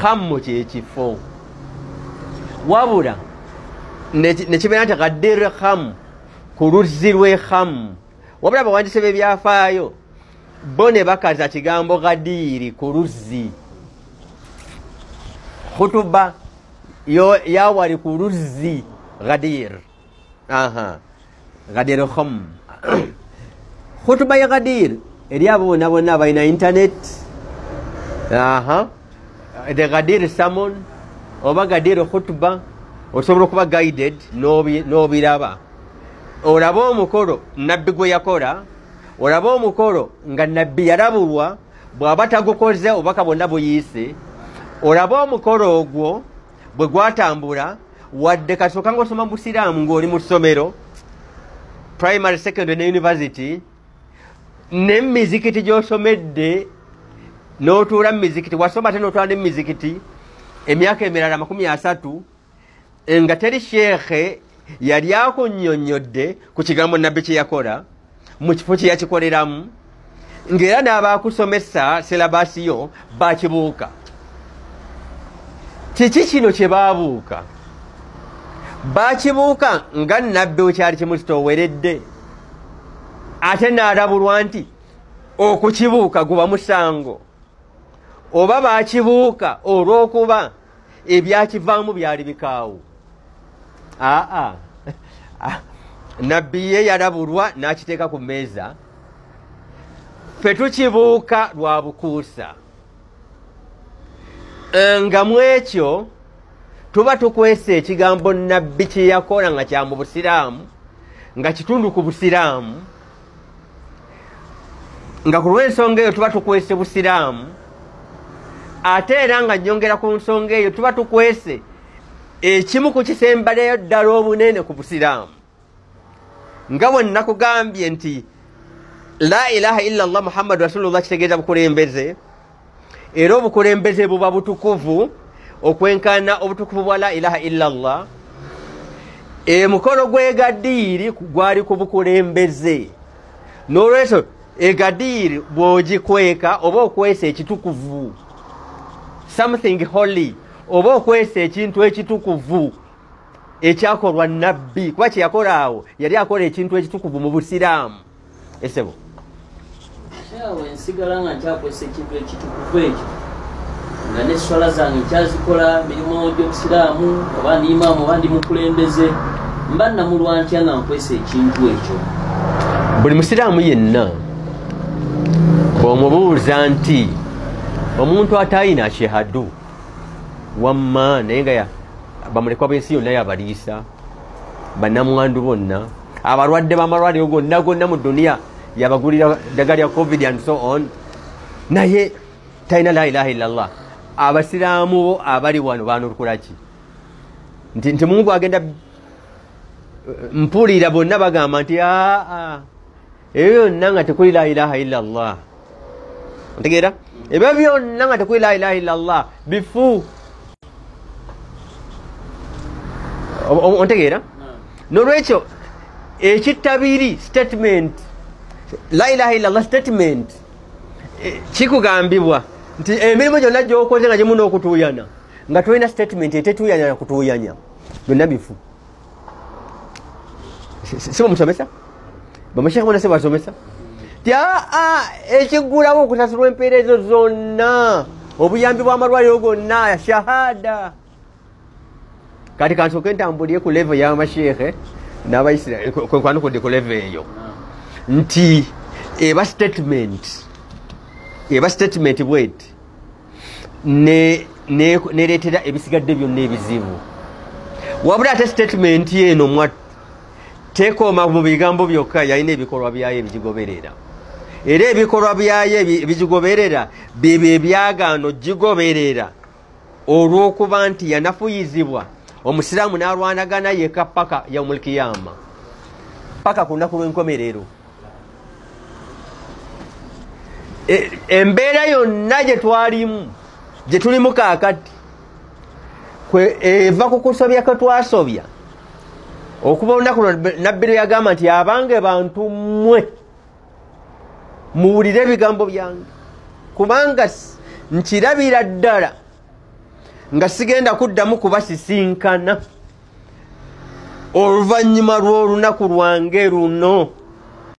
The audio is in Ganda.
Khammu kyekifo, wabula nekibeera nti Ghadir Kham ku luzzi lw'e Khammu. Wabula abawandiisi b'ebyafaayo bo ne bakaza kigambo Ghadiri ku luzzi. Khutuba yawali ku luzzi Ghadir. Aha, Ghadir Kham. Khutuba ya Ghadir eri abo bonna bonna abalina internet. Aha, the Ghadir sermon oba Ghadir khutuba osobola okuba guided n'obiraba. Olaba omukolo nabbi gwe yakola, olaba omukolo nga nabbi yalabulwa bw'aba tagukoze obubaka bwonna buyiise. Olaba omukolo ogwo bwe gwatambula, wadde kasooka ng'osoma busiraamu ng'oli mu ssomero primary, secondary ne university, n'emizikiti gy'osomedde n'otuula mu mizikiti, wasoma ate n'otuula n'emizikiti emyaka emirala 30 nga teri sheekhe yali akunnyonnyodde ku kigambo nabbi kye yakola mu kifo kye yakikoleramu, ng'era n'abaakusomesa selabasi yo bakibuuka. Kiki kino kye baabuuka? Bakibuuka nga nabbi we kyali kimuzitooweredde, ate n'alabulwa nti okukibuuka guba musango. Oba bakibuuka olw'okuba ebyakivaamu byali bikaawu. Aa, nabbi ye yalabulwa n'akiteeka ku mmeeza, ffe tukibuuka lwa bukuusa. Nga mu ekyo tuba tukwesa ekigambo nabbi kye yakola nga kya mu busiraamu, nga kitundu ku busiraamu, nga ku lw'ensonga eyo tuba tukwese busiraamu. Ate era nga nnyongera ku nsonga eyo, tuba tukwese ekimu ku kisembalayo ddala obunene ku busiraamu. Nga bwe nnakugambye nti la ilaha illa Allah Muhammadu Rasulullah kitegeeza bukulembeze, era obukulembeze buba butukuvu okwenkana obutukuvu bwa la ilaha illa Allah. Emukolo gw'e Gadiiri gwali ku bukulembeze, n'olwekyo e Gadiiri bw'ogikweka oba okwesa ekitukuvu, something holy, oba okwesa ekintu ekitukuvu ekyakolwa nabbi, kuba kyeyakola awo yali akola ekintu ekitukuvu mu busiraamu. Esebo. Kyawe nsigala nga nkyakozesa ekintu ekitukuvu ekyo, nga neswala zange nkyazikola, mirimu gy'obusiraamu, oba ndi imaamu oba ndi mukulembeze, mba namulwa ntya nga nkwesa ekintu ekyo? Buli musiraamu yenna bw'omubuuza nti omuntu atayina shehadu wamma, naye nga bamulekwa b'ensi yonna yabaliisa, bannamwandu bonna, abalwadde b'amalwaliro gonna gonna mu duniya yabagulira ddagala lya COVID and so on, naye talina la ilaha illallah, abasiraamu bo abali wano banulukulaki nti Mungu agenda mpulira bonna bagamba nti aa, ebyo byonna nga tekuli la ilaha illallah. Ntegeera, ebyo byonna nga tekuli la ilaha illallah bifu. Ontegeera? Nolwekyo ekittabiri statement la ilaha illallah statement, kikugambibwa nti emirimu gyonna gyokoze nga gimu n'okutuuyana, nga tolina statement etetuuyanya kutuuyanya, byonna bifu. Si bamusomesa bamasheekhe bona, si basomesa ti aa, ekiggulawo okusasulwa empeera ezo zonna, obuyambi bw'amalwaliro gonna, shahada. Kati kansooke ntambulire ku level y'amasheekhe n'abaisiraeri, kwenkwanukudde ku level eyo nti eba statement bweti nereetera ebisigadde byonna ebizibu. Wabula ate statement eno mwattu tekoma mu bigambo byokka, yalina ebikolwa byayo ebigigoberera, era ebikolwa byayo ebigigoberera byebyo ebyagaano gigoberera olw'okuba nti yanafuyizibwa omusiraamu n'alwanagana yekka paka yaumul kiyama, paka ku lunaku lw'enkomerero. Embeera yonna gye twalimu, gye tulimu kaakati, eva ku kusobya kwe twasobya okuva olunaku lwo nabbi lwe yagamba nti, "Abange bantu mmwe, muwulire ebigambo byange, kubanga nkirabira ddala Nga sigenda kuddamu kubasisinkana oluvannyuma lw'olunaku lwange luno.